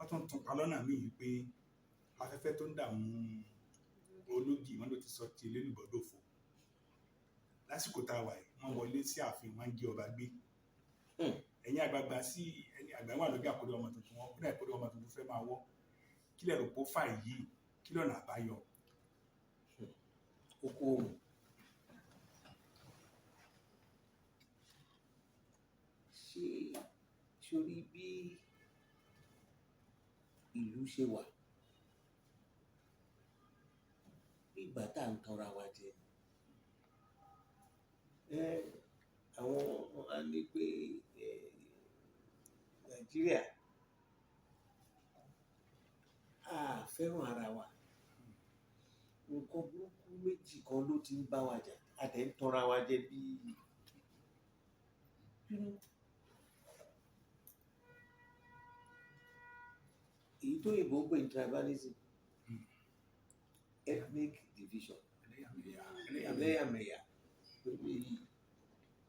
Wọ́n tún tún pa lọ́nà míì wípé afẹ́fẹ́ tó ń dààmú ológì wọn ló ti sọ ti elélùbọ́dòfo. Lásìkò tá a wà yìí, wọ́n wọlé sí ààfin, wọ́n jí ọba gbé. Ẹ̀yin àgbààgbà sí ẹni àgbà wà lójú àkórí ọmọ tuntun, wọn kúrò àkórí ọmọ tuntun fẹ́ máa wọ́. Kí lẹ rò pé ó fà yìí? Kí lọ́nà àbáyọ? Oko ohun ṣé sórí bí ìlú ṣe wà, bí ìgbà tá à ń tanra wa jẹ ni. Àwọn á ní pé Nàìjíríà, a fẹ́ràn ara wa. Nǹkan burúkú méjì kan ló ti ń bá wa jà, a dẹ̀ ń tanra wa jẹ bí èyí tó òyìnbó ń pè ní tribalism, ethnic division, ẹlẹ́yàmẹ̀yà. Eléyìí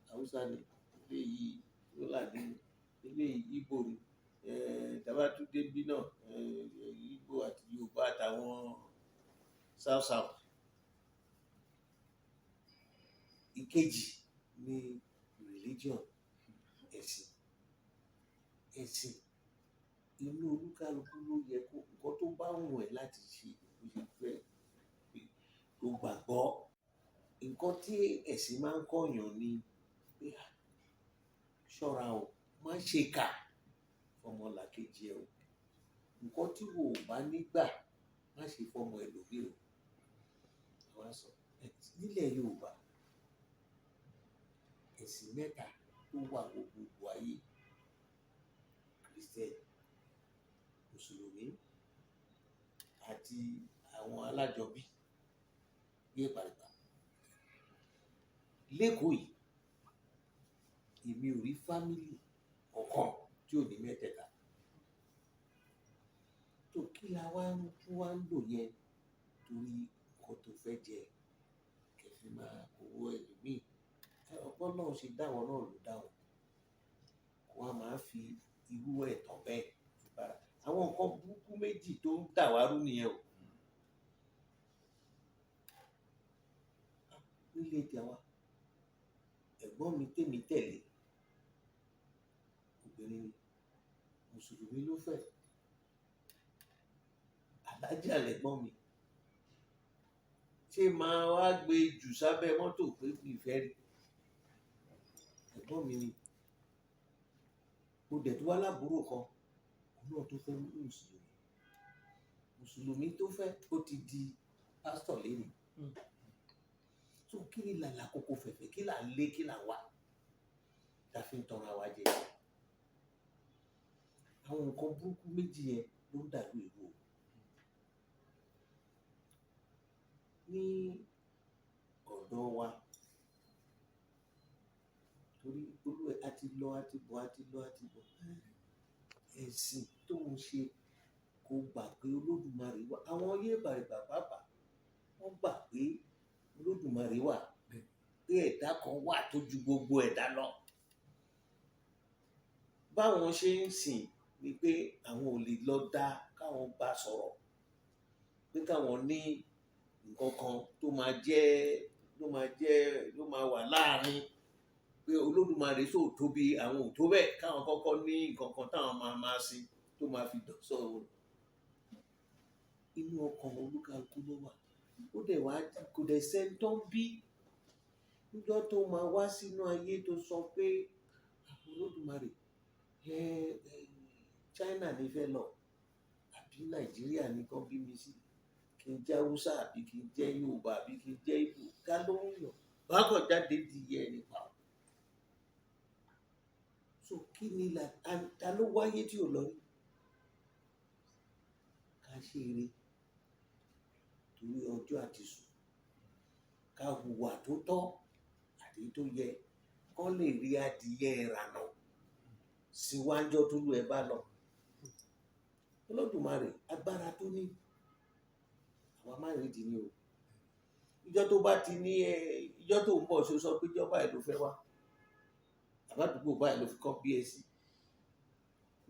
Haúsá ni, eléyìí Fúlàní ni, eléyìí Ìgbò ni. Tá bá tún débí náà, Ìgbò àti Yorùbá àtàwọn South South. Ìkejì ni religion, ẹ̀sìn. Ẹ̀sìn inú olúkálukú ló yẹ kó nǹkan tó bá wù ẹ́ láti ṣe bó ṣe fẹ́ tó gbàgbọ́. Nǹkan tí ẹ̀sìn máa ń kọ́yàn ni pé ṣọ́ra o, má ṣe kà fọmọlàkejì ẹ o. Nǹkan tí wo ò bá nígbà, má ṣe fọmọ ẹlòmíì o. Wọ́n á sọ nílẹ̀ Yorùbá, ẹ̀sìn mẹ́ta tó wà gbogbo ayé: Christian, Mùsùlùmí àti àwọn alájọbí bí ìpàrìpà. Lékòó yìí, èmi ò rí family kankan tí ò ní mẹ́tẹ̀ẹ̀ta. Tó kí la wá ń tún wá ń lò yẹn torí nǹkan tó fẹ́ jẹ kẹ́ fi máa owó ẹlòmíì. Ọgbọ́n náà ṣe dáwọ́ náà ló dáwọ́. Kó wá máa fi irú ẹ̀tàn bẹ́ẹ̀ fi bára. Àwọn nǹkan burúkú méjì tó ń dà wá rú nìyẹn o. Nílé tiwa, ẹ̀gbọ́n mi tèmi tẹ̀lé, obìnrin ni, Mùsùlùmí ló fẹ́. Alájà lẹ̀gbọ́n mi. Ṣé máa wá gbé jù sábẹ́ mọ́tò pé mi fẹ́ rí? Ẹ̀gbọ́n mi ni. Mo dẹ̀ tún wá lábúrò kan, òun náà tó fẹ́ Mùsùlùmí. Mùsùlùmí tó fẹ́, ó ti di pásítọ̀ lénìí. So kí ni làlà kókó fẹ̀fẹ̀? Kí là ń lé? Kí là ń wá? Ta fi ń tanra wa jẹ. Àwọn nǹkan burúkú méjì yẹn ló ń dàlú ìlú o. Ní ọ̀dọ̀ wa, torí olú ẹ̀ a ti lọ, a ti bọ̀, a ti lọ, a ti bọ̀. Ẹ̀sìn tó ń ṣe kò gbà pé Olódùmarè wà. Àwọn ayé ìbàrìbà pàápàá, wọ́n gbà pé Olódùmarè wà, pé ẹ̀dá kan wà tó ju gbogbo ẹ̀dá lọ. Báwọn ṣe ń sìn ni pé àwọn ò lè lọ dá káwọn bá sọ̀rọ̀, pé káwọn ní nǹkan kan tó máa jẹ́, ló máa jẹ́, ló máa wà láàrin pé Olódùmarè sò tóbi, àwọn ò tó bẹ́ẹ̀, káwọn kọ́kọ́ ní nǹkan kan táwọn máa máa sin tó máa fi dọ̀ sọ̀rọ̀. Inú ọkàn olúkálukú ló wà. Ó dẹ̀ wá, kò dẹ̀ sẹ́ni tó ń bí níjọ́ tó máa wá sínú ayé tó sọ pé Olódùmarè, China ní fẹ́ lọ àbí Nàìjíríà ní kán bí mi sí, kí n jẹ́ Haúsá àbí kí n jẹ́ Yorùbá àbí kí n jẹ́ Ìgbò, ká ló ń yàn. Bákan jáde di iye ẹni pa. So kí ni là, ta ló wáyé tí ò lọ rí? Ká ṣe eré torí ọjọ́ àti sùn, ká hùwà tó tọ́ àti tó yẹ, kán lè rí adìyẹ ìrànà síwájọ́ tó lù ẹ bá lọ. Olódùmarè agbára tó ní, àwa má rí ìdí ni o. Ìjọ́ tó bá ti ní ẹ, ìjọ́ tó ń bọ̀ ṣe sọ pé ìjọ́ báyìí ló fẹ́ wá. Àbádùgbò báyìí ló fi kọ́ bí ẹ sí.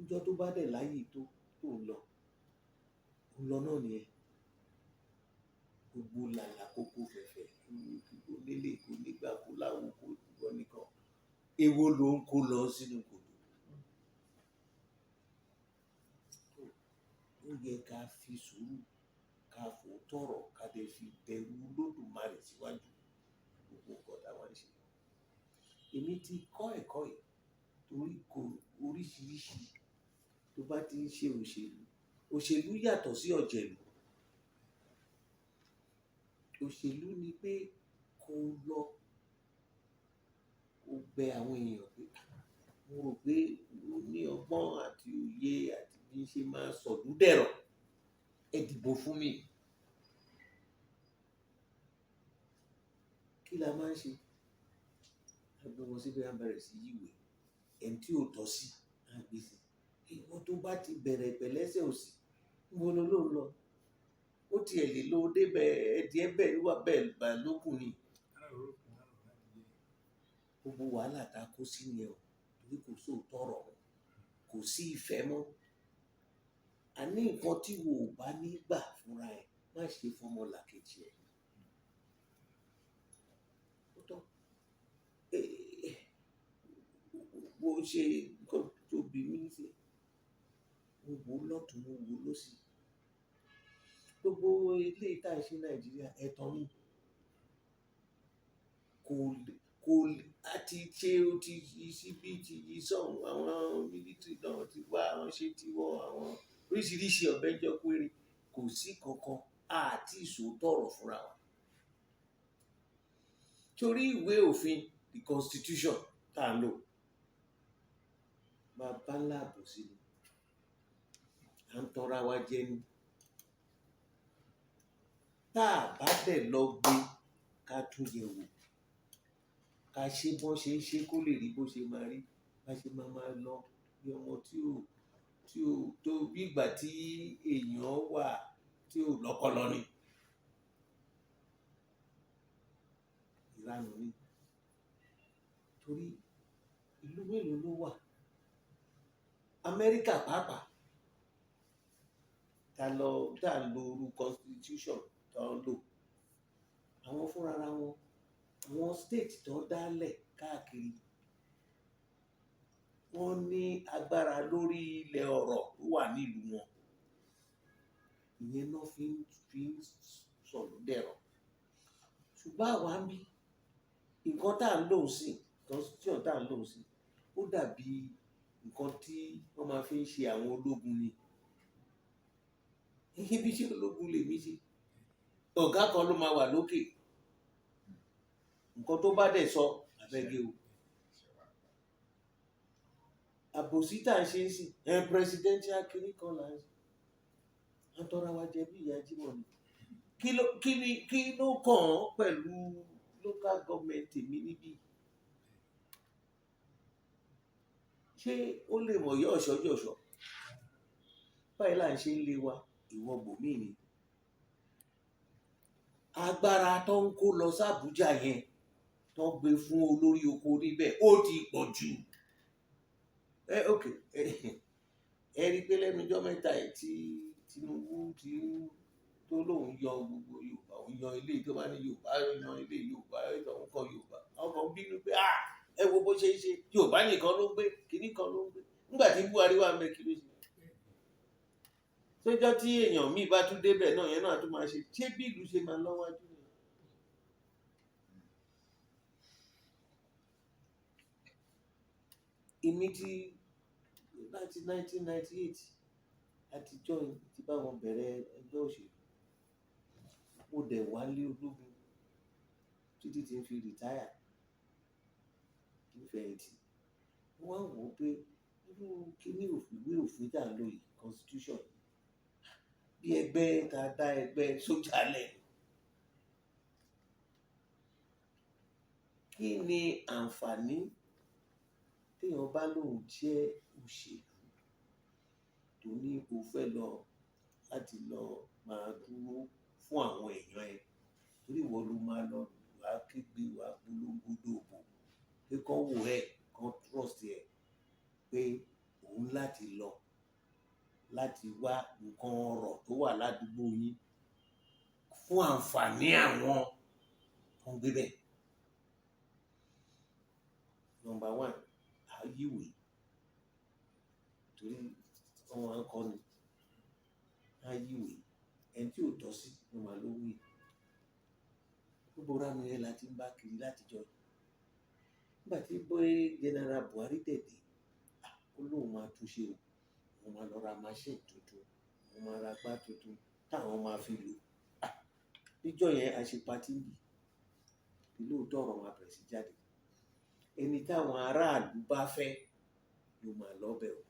Ìjọ́ tó bá dẹ̀ láyè tó, Tó ń lọ, ó ń lọ náà nìyẹn. Gbogbo làlà kókó fẹ̀fẹ̀, kó nílé, kó nígbà, kó láwo, kó gbọ́ nìkan. Èwo ló ń kó lọ sínú kòtò? Ó yẹ ká fi sùúrù, ká fò tọ̀rọ̀, ká dẹ̀ fi bẹ̀rù Olódùmarè síwájú gbogbo nǹkan táwa ń ṣe. Èmi ti kọ́ ẹ̀kọ́ yìí torí kò oríṣiríṣi tó bá ti ń ṣe òṣèlú. Òṣèlú yàtọ̀ sí ọ̀jẹ̀lú. Òṣèlú ni pé kó lọ, kó bẹ àwọn èèyàn pé, mo rò pé mo ní ọgbọ́n àti òye àti bí ṣe máa sọ̀lú dẹ̀rọ̀. Ẹ dìbò fún mi. Kí la máa ń ṣe? A gbé wọn síbẹ̀, a bẹ̀rẹ̀ sí yíwèé. Ẹni tí ò tọ́ sí, a gbé sí. Ìwọ tó bá ti bẹ̀rẹ̀ pẹ̀lẹ́sẹ̀ òsì, níbo lo ló ń lọ? Ó ti ẹ̀ lè lo dé bẹ̀, ẹ̀dìẹ bẹ̀ ló wà bẹ́ẹ̀ bá lókun ni. Gbogbo wàhálà ta kó sí ni ẹ o, torí kò sóòótọ́ ọ̀rọ̀ mọ́, kò sí ìfẹ́ mọ́. A ní nǹkan tí wo ò bá ní gbà fúnra ẹ, má ṣe fún ọmọlàkejì ẹ. Ó tọ́. Bó ṣe nǹkan tó bí mi sí, mo wò lọ́tùn, mo wò lósì. Gbogbo ilé tí à ń ṣe ní Nàìjíríà, ẹ̀tàn ni. Kò lè, kò lè, a ti ṣe ó ti yí síbí, ti yí sọ́hùn, àwọn military náà ti wá, wọ́n ṣe ti wọ́, àwọn oríṣiríṣi ọ̀bẹ jọ péré. Kò sí kankan, a ti sòótọ́ ọ̀rọ̀ fúnra wa. Torí ìwé òfin, the constitution tá à ń lò, bàbá ńlá àbòsí ni. À ń tanra wa jẹ ni. Tá a bá dẹ̀ lọ gbé, ká tún yẹ̀ wò. Ká ṣe bó ṣe ń ṣe kó lè rí bó ṣe máa rí. Bá ṣe máa máa lọ bí ọmọ tí ò, tí ò, tó bí ìgbà tí èèyàn wà tí ò lọ́pọlọ ni. Ìranù ni. Torí ìlú mélòó ló wà? Amẹ́ríkà pàápàá. Ta lọ, tá ń lo irú constitution tó ń lò. Àwọn fúnra ra wọn, àwọn state tó ń dálẹ̀ káàkiri. Wọ́n ní agbára lórí ilẹ̀ ọrọ̀ tó wà nílùú wọn. Ìyẹn náà fi ń sọ̀lú dẹ̀rọ̀. Ṣùgbọ́n àwa ń bí nǹkan tá ń lò sí, constitution tá ń lò sí, ó dàbí nǹkan tí wọ́n máa fi ń ṣe àwọn ológun ni. Ibi tí ológun lè mí sí, ọ̀gá kan ló máa wà lókè. Nǹkan tó bá dẹ̀ sọ, abẹ́gẹ́ o. Àbòsí tá ń ṣe sí, presidential kini kan là ń ṣe. A ń tọ́ra wa jẹ bí ìyá Jímọ̀ ni. Kí ló kàn án pẹ̀lú local government mi níbí? Ṣé ó lè mọ̀ yọ́ ọ̀ṣọ́ jọ̀ṣọ́? Báyìí là ń ṣe ń lé wa, ìwọ bòmíì ni. Agbára tó ń kó lọ sí Abuja yẹn, tó ń gbé fún olórí oko níbẹ̀, ó ti pọ̀ jù. Ok, ẹ rí i pé lẹ́nu ọjọ́ mẹ́ta yìí tí Tinubu ti ń tó lóun yan gbogbo Yorùbá, òun yan ilé tó bá ní Yorùbá, yan ilé Yorùbá, òun kọ Yorùbá. Àwọn kan bínú pé, ah, ẹ wo bó ṣe ń ṣe, Yorùbá nìkan ló ń gbé, kìíní kan ló ń gbé. Nígbà tí Buhari wà ń bẹ, kí ló ṣe? Sọ́jọ́ tí èèyàn míì bá tún débẹ̀ náà, yẹn náà tún máa ṣe. Ṣé bí ìlú ṣe máa lọ́wájú ni? Èmi ti láti 1998 àti join ti bá wọn bẹ̀rẹ̀ ẹgbẹ́ òṣèlú. Mo dẹ̀ wá lé ológun títí tí ń fi retire, nífẹ̀yìntì. Mo wá wò ó pé irú kíní òfin, ìwé òfin tá ń lò yìí, constitution, bí ẹgbẹ́ ta dá ẹgbẹ́ sójà lẹ̀. Kí ni àǹfààní tí èèyàn bá lóun jẹ́ òṣèlú tó ní o fẹ́ lọ láti lọ máa dúró fún àwọn èèyàn ẹ? Torí ìwọ ló máa lọ wá kígbe, wá polongo dòbò pé kán wò ẹ́, kán trust ẹ pé òun láti lọ. Láti wá nǹkan ọrọ̀ tó wà ládùúgbò yín fún àǹfààní àwọn tó ń gbé bẹ̀. Number one, àyíwèé, torí wọ́n máa ń kọ́ ni àyíwèé, ẹni tí ò tọ́ sí ló máa ló wí. Gbogbo ránu yẹn la ti ń bá kiri látijọ́. Nígbà tí bóyá General Buhari dẹ̀ dé, ó lóun máa túnṣe o, òun máa lọ ra machine tuntun, òun máa ra gbá tuntun táwọn máa fi lò. Níjọ́ yẹn, a ṣe party ń bì, lóòótọ́ ọ̀rọ̀ máa bẹ̀rẹ̀ sí jáde. Ẹni táwọn aráàlú bá fẹ́ ló máa lọ́bẹ̀ o,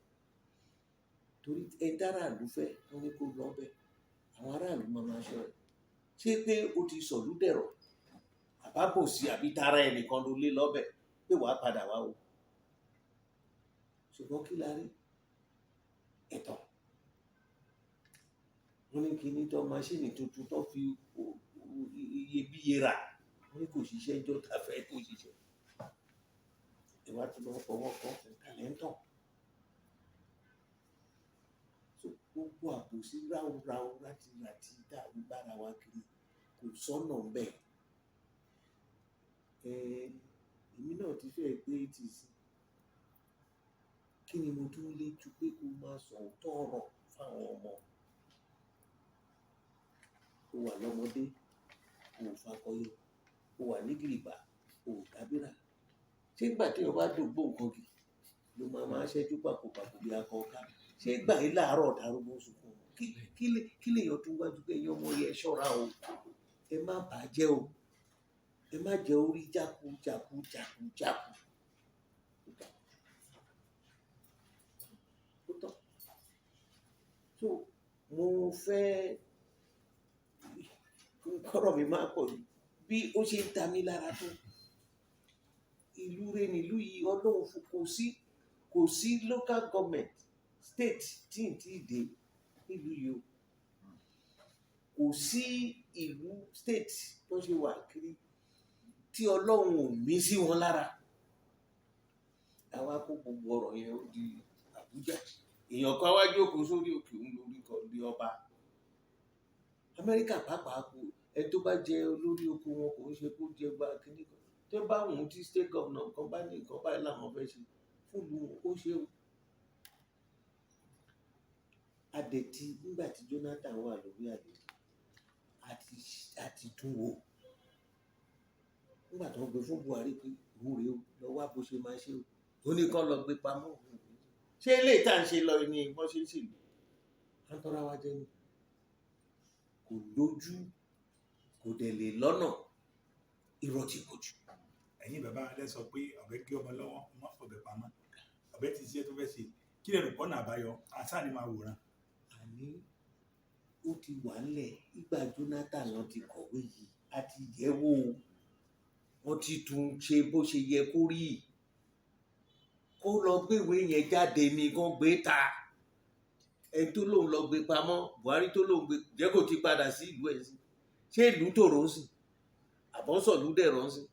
torí ẹni táráàlú fẹ́, wọ́n ní kó lọ́bẹ̀, àwọn aráàlú máa máa ṣọ́ ẹ. Ṣé pé o ti sọ̀lú dẹ̀rọ̀ àbábòsí, àbí tara ẹnìkan ló lé lọ́bẹ̀ pé wàá padà wá o? Ṣùgbọ́n kí la rí? Ẹ̀tàn. Wọ́n ní kíní tó machine tuntun tó fi iyebíye rà, wọ́n ní kò ṣiṣẹ́ jọ́ tá fẹ́ kó ṣiṣẹ́. Ìwà tí wọ́n fọwọ́ kọ́ kàlẹ́ ń tàn. So gbogbo àbòsí ráúráú rátiràti tá a ń bára wa kiri, kò sọ́nà bẹ́ẹ̀. Èmi náà ti fẹ́ pé 80 sí. Kí ni mo tún lè ju pé kó máa sọ òótọ́ ọ̀rọ̀ fáwọn ọmọ? Ó wà lọ́mọdé, o ò fakọyọ, o wà ní gìrìbà, o ò dábìrà. Ṣé ìgbà tí èèyàn bá dògbò nǹkan kì ló máa máa ṣẹ́jú pàkópàkó bí akọ ká? Ṣé ìgbà yìí láàárọ̀ darúgbó sunkún? Kí lèèyàn tún wájú pé ẹ̀yin ọmọ yẹn, ṣọ́ra o, ẹ má bàjẹ́ o, ẹ má jẹ́ orí jáku jáku jáku jáku. Ó tán. So mo fẹ́ kọ́rọ̀ mi máa pọ̀ jù bí ó ṣe ń ta mí lára tó. Ìlú rẹ nílùú yìí, Ọlọ́run fún, kò sí local government, state tí n tí dé nílùú yìí o. Kò sí ìlú, state tó ṣe wà kiri tí Ọlọ́run ò mí sí wọn lára. Àwa kó gbogbo ọ̀rọ̀ yẹn, ó di Àbújá. Èèyàn kan wá jókòó sórí òkè òun lórí kan di ọba. Amẹ́ríkà pàápàá, kò ẹni tó bá jẹ olórí oko wọn, kò ń ṣe kó jẹ gba kínní kan tó bá wùn. Tí state governor kan bá ní nǹkan báyìí làwọn fẹ́ ṣe fún ìlú wọn, ó ṣe o. Adẹ̀tí nígbà tí Jonathan wà lórí àlè àti tún wò. Nígbà tó ń gbé fún Buhari pé òun rèé o, lọ wá bó ṣe máa ṣe o, ó ní kán lọ gbé pamọ́. Ṣé eléyìí tá à ń ṣe lọ ni wọ́n ṣe ń ṣèlú? À ń tọ́ra wa jẹ ni. Kò lójú, kò dẹ̀ lè lọ́nà, irọ́ ti pọ̀ jù. Ẹ̀yin bàbá alẹ́ sọ pé ọ̀bẹ gé ọmọ lọ́wọ́, ọmọ fọ̀bẹ pamọ́, ọ̀bẹ ti ṣiṣẹ́ tó fẹ́ ṣe. Kí lè rò pọ́nà àbáyọ àṣà ni máa wòran? Àní ó ti wà ńlẹ̀. Ìgbà Jonathan lọ ti kọ̀wé yìí, a ti yẹ̀ wò ó, wọ́n ti tún ṣe bó ṣe yẹ kó rí. Kó lọ gbéwèé yẹn jáde ní kán gbé ta. Ẹni tó lóun lọ gbé pamọ́, Buhari tó lóun gbé jẹ́, kó ti padà sí ìlú ẹ̀ sí. Ṣé ìlú tòrò ń sìn àbọ̀sọ̀lú dẹ̀rọ̀ ń sìn?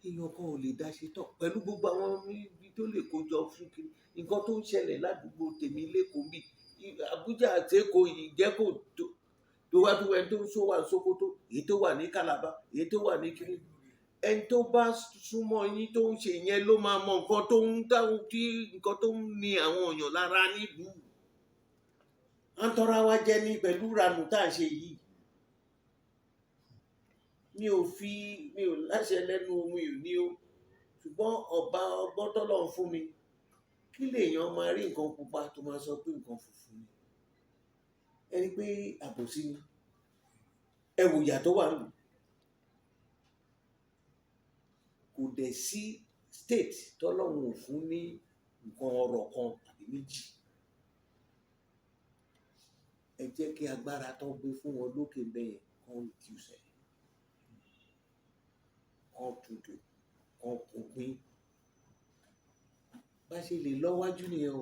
Èèyàn kan ò lè dá ṣe tán pẹ̀lú gbogbo àwọn ibi tó lè kó jọ fún kiri. Nǹkan tó ń ṣẹlẹ̀ ládùúgbò tèmi lẹ́kọ̀ọ́ bí Àbújá àti Èkó yìí jẹ́ kó tó wá tó ẹni tó ń sọ wà ní Sókótó, èyí tó wà ní Kàlàbá, èyí tó wà ní kiri. Ẹni tó bá súnmọ́ yín tó ń ṣe yẹn ló máa mọ nǹkan tó ń dáhùn, tí nǹkan tó ń ní àwọn èèyàn lára nílùú. À ń tọ́ra wa jẹ ní pẹ̀lú ìranù tá à ń ṣe yìí. Mi ò fi, mi ò láṣẹ lẹ́nu, mi ò ní o, ṣùgbọ́n ọba ọgbọ́n tọ́lọ́run fún mi, kí lèèyàn máa rí nǹkan pupa tó máa sọ pé nǹkan funfun ni? Ẹni pé àbòsí ni. Ẹ wò ìyà tó wà nílùú. Kò dẹ̀ sí state tọ́lọ́run ò fún ní nǹkan ọrọ̀ kan tàbí méjì. Ẹ jẹ́ kí agbára tó gbé fún wọn lókè bẹ́ẹ̀ kán reduce ẹ̀, kán tutù, kán kún pín. Bá ṣe lè lọ́wájú nìyẹn o,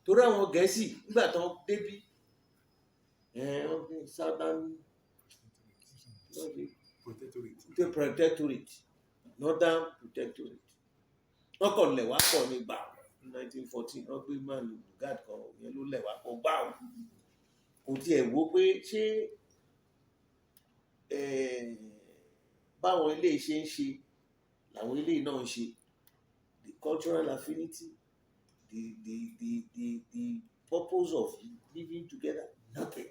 torí àwọn Gẹ̀ẹ́sì nígbà tán débí, wọ́n fi southern Protectorate. The protectorate, northern protectorate, wọ́n kàn lẹ̀ wá pọ̀ nígbà. 1914 wọ́n gbé man guard kan, ìyẹn ló lẹ̀ wá pọ̀ gbáà. Kò tiẹ̀ wò pé ṣé báwọn eléyìí ṣe ń ṣe làwọn eléyìí náà ń ṣe. The cultural affinity, the purpose of living together, nothing.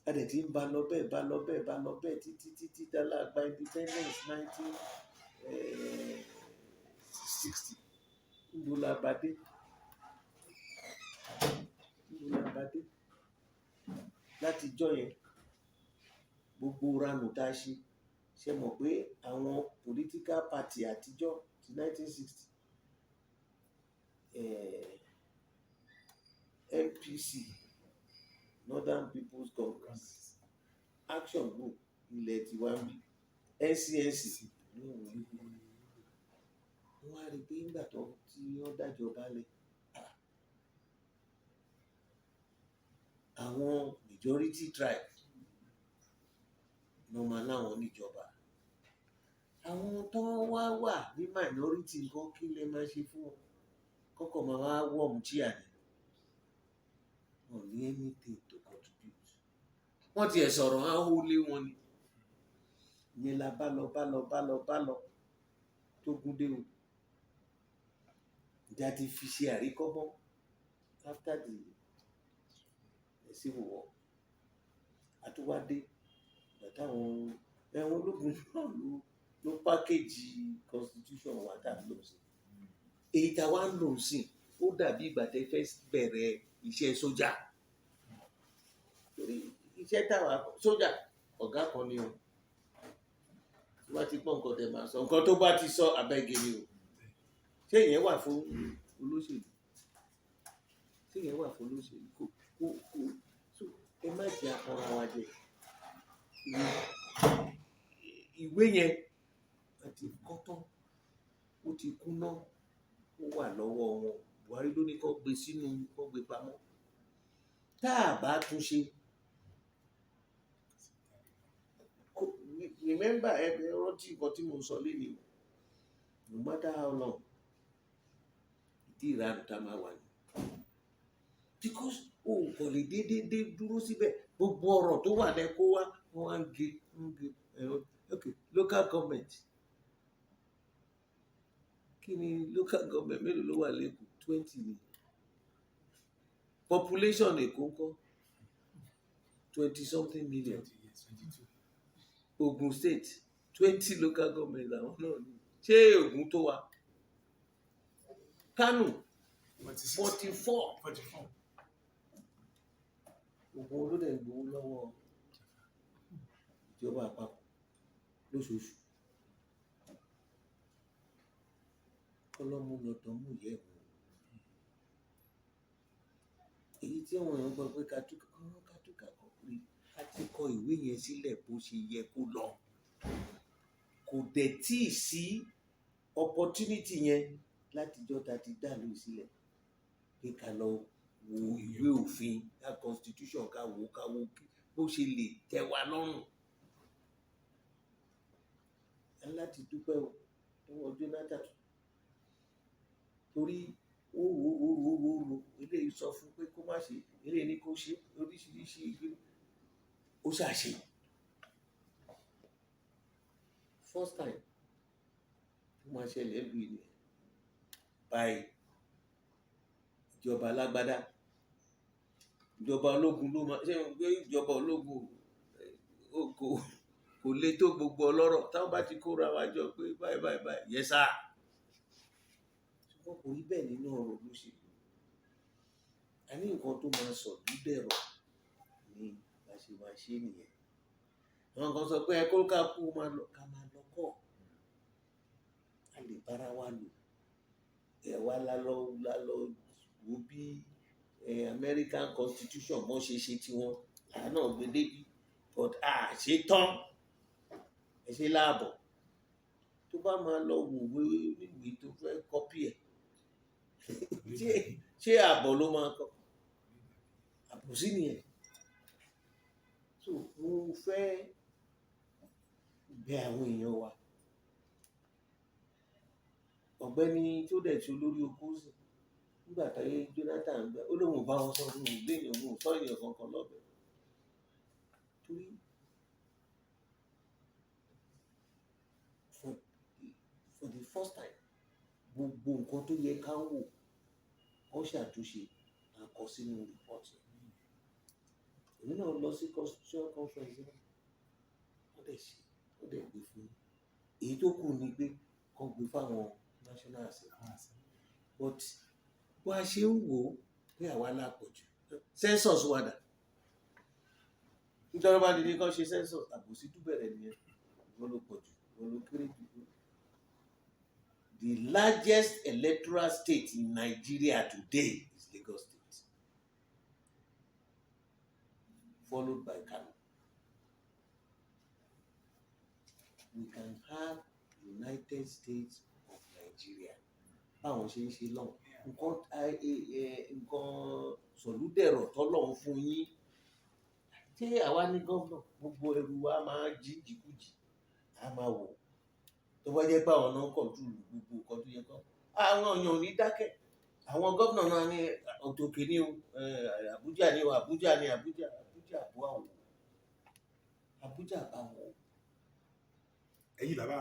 A dẹ̀ ti ń ba lọ bẹ́ẹ̀, bá lọ bẹ́ẹ̀, bá lọ bẹ́ẹ̀ títí títí tá a gba independence 1960. Níbo la bá dé? Níbo la bá dé? Látijọ́ yẹn, gbogbo ranù tá a ṣe, ṣe mọ̀ pé àwọn political party àtijọ́ ti 1960, NPC, Northern People's Congress, Action Group ilẹ̀ tiwa ń bí, NCNC, wọ́n wá rí i pé nígbà tó tí wọ́n dájọba lẹ̀, àwọn majority tribe ló máa láwọn níjọba. Àwọn tó wá wà ní minority nǹkan, kí lè máa ṣe fún wọn? Kọ́kọ́ máa wá warm chair ni. Wọn ò ní anything to contribute. Wọ́n tiẹ̀ sọ̀rọ̀, á hó lé wọn ni. Ìyẹn la bá lọ, bá lọ, bá lọ, bá lọ tó gún dé o. Ìjà ti fi ṣe àríkọ́gbọ́n after the civil war. Àtúwádé ìgbà táwọn ẹ̀wọ̀n ológun náà ló package constitution wa tá a lò sí. Èyí tá a wá ń lò sí, ó dàbí ìgbà tẹ́ fẹ́ bẹ̀rẹ̀ iṣẹ́ sójà. Torí iṣẹ́ táwa sójà, ọ̀gá kan ni o. Tí wọ́n ti gbọ́ nǹkan tẹ́ máa sọ, nǹkan tó bá ti sọ abẹ́gẹ́ ni o. Ṣé ìyẹn wà fún olóṣèlú? Ṣé ìyẹn wà fún olóṣèlú? Kò kò kò. So ẹ má jẹ́ akọra wa jẹ. Ìwé yẹn a ti kọ́ tán, ó ti kúná, ó wà lọ́wọ́ wọn. Buhari ló ní kó gbé sínú, kó gbé pamọ́. Tá a bá tún ṣe, remember, ẹ rántí nǹkan tí mo ń sọ lénìí o. No matter how long, ìdí ìranù tá a máa wà ní. Because o kò lè déédéé dúró síbẹ̀. Gbogbo ọ̀rọ̀ tó wà lẹ́ kó wá, wọ́n wá ń gé, ń gé. Okay, local government. Kí ni local government mélòó ló wà l'Ékòó? 20 ni. Population Èkó ńkọ́? 20 something million. 20 years, 22. Ogun State, 20 local government làwọn náà ní. Ṣé Ògùn tó wa? Kano, 46. 44. 44. Ògùn olóde ń gbowó lọ́wọ́ ìjọba àpapọ̀ lóṣooṣù. Kọ́lọ́mù lọ́dọ̀ mú ìyá ẹ̀ mú. Èyí tí àwọn èèyàn gbọ́ pé kátúkà kọ́, kátúkà kọ́ pé a ti kọ ìwé yẹn sílẹ̀ bó ṣe yẹ kó lọ. Kò dẹ̀ tíì sí opportunity yẹn látijọ́ ta ti dá ìlú sílẹ̀ pé ká lọ wo ìwé òfin, ká constitution, ká wo, ká wo bó ṣe lè tẹ́ wa lọ́rùn. A ní láti dúpẹ́ o lọ́wọ́ Jonathan, torí ó rò ó rò ó rò ó rò, eléyìí sọ fún pé kó má ṣe, eléyìí ní kó ṣe, oríṣiríṣi ìgbé ó ṣàṣe. First time tó máa ṣẹlẹ̀ lù yìí nìyẹn by ìjọba alágbádá. Ìjọba ológun ló máa ṣe pé ìjọba ológun kò le tó gbogbo ọlọ́rọ̀ táwọn bá ti kóra wá jọ pé báyìí báyìí báyìí, yes sir. Ṣùgbọ́n kò rí bẹ́ẹ̀ nínú ọ̀rọ̀ olóṣèlú. A ní nǹkan tó máa sọ lúdẹ̀rọ̀ ni bá ṣe máa ṣe nìyẹn. Àwọn kan sọ pé ẹ kó ká kú máa lọ, ká máa lọ kọ́. A lè bára wa lò. Ẹ wá lálọ́ lálọ́ wo bí American Constitution bọ́n ṣe ṣe tiwọn, làá náà gbé débi, but a ṣe tán, ẹ ṣe láàbọ̀. Tó bá máa lọ wò wé níwèé tó fẹ́ kọ́pì ẹ̀, ṣé àbọ̀ ló máa kọ? Àbòsí nìyẹn. So mo fẹ́ bẹ̀ àwọn èèyàn wa. Ọ̀gbẹ́ni tó dẹ̀ ṣe olórí oko sí nígbà táyé Jonathan gbà, ó lóun ò bá wọn sọ, òun ò léèyàn, òun ò sọ èèyàn kankan lọ́bẹ̀, torí for the first time, gbogbo nǹkan tó yẹ ká wò kó ṣàtúnṣe, a kọ sínú report yẹn. Èmi náà lọ sí constitutional conference náà, wọ́n dẹ̀ ṣe, wọ́n dẹ̀ gbé fún èyí tó kù ni pé kán gbé fáwọn National Assembly. But bó a ṣe ń wò ó pé àwa la pọ̀ jù, census wà dà? Nítorí bá dìde kán ṣe census, àbòsí tún bẹ̀rẹ̀ nìyẹn. Wọ́n ló pọ̀ jù, wọ́n ló kéré jù. The largest electoral state in Nigeria today is Lagos State, followed by Kano. We can have United States of Nigeria báwọn ṣe ń ṣe lọ́hùn. Nǹkan nǹkan sọ̀lúdẹ̀rọ̀ tọ́lọ́hún fún yín. Ṣé àwa ní gómìnà, gbogbo ẹrù wa máa jí jìkújì, a máa wò tó bá jẹ́ pé àwọn náà ń control gbogbo nǹkan tó yẹ kọ́, àwọn èèyàn ò ní dákẹ́. Àwọn gómìnà náà ní òtòkè ní o, Àbújá ní o, Àbújá ní Àbújá, Àbújá àbúwò, Àbújá àbáwò. Ẹ̀yin bàbá,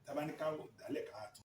tabaníkà dálẹ̀ ká tún